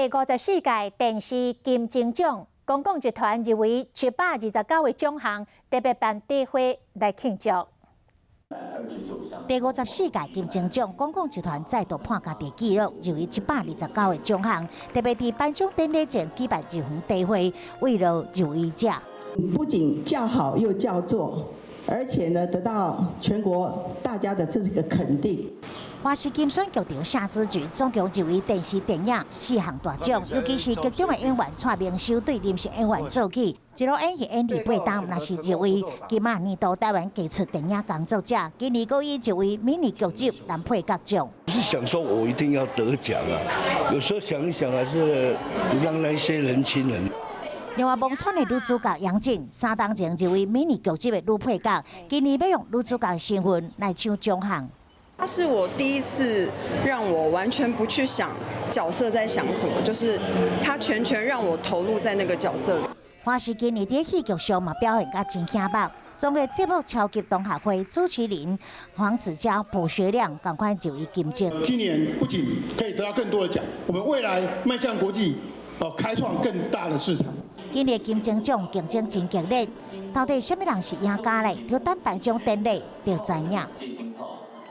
第54屆電視金鐘獎，公廣集團入圍729個獎項，特別辦茶會來慶祝。第54屆金鐘獎，公廣集團再度破家己紀錄，入圍729個獎項，特別佇頒獎典禮前舉辦入園茶會，慰勞入圍者。不僅叫好又叫座，而且呢得到全國大家的這個肯定。華視金選劇場謝子菊總共入圍電視電影四項大獎，尤其是劇中的演員蔡明修對臨時演員做起，一路演戲演28冬，若是入圍金馬年度台灣傑出電影工作者，今年閣以入圍迷你劇集男配角獎。是想說我一定要得獎啊！有時候想一想，還是讓那些年輕人。另外，忘川的女主角楊靜，3冬前入圍迷你劇集的女配角，今年欲用女主角身份來搶獎項。他是我第一次讓我完全不去想角色在想什麼，就是他全權讓我投入在那個角色裡。華視今年佇戲劇上嘛表現甲真顯目，綜藝節目《超級同學會》主持人黃子佼、卜學亮仝款入圍金鐘。今年不僅可以得到更多的獎，我們未來邁向國際，哦，開創更大的市場。今年金鐘獎競爭真激烈，到底啥物人是贏家咧？就等頒獎典禮就知影。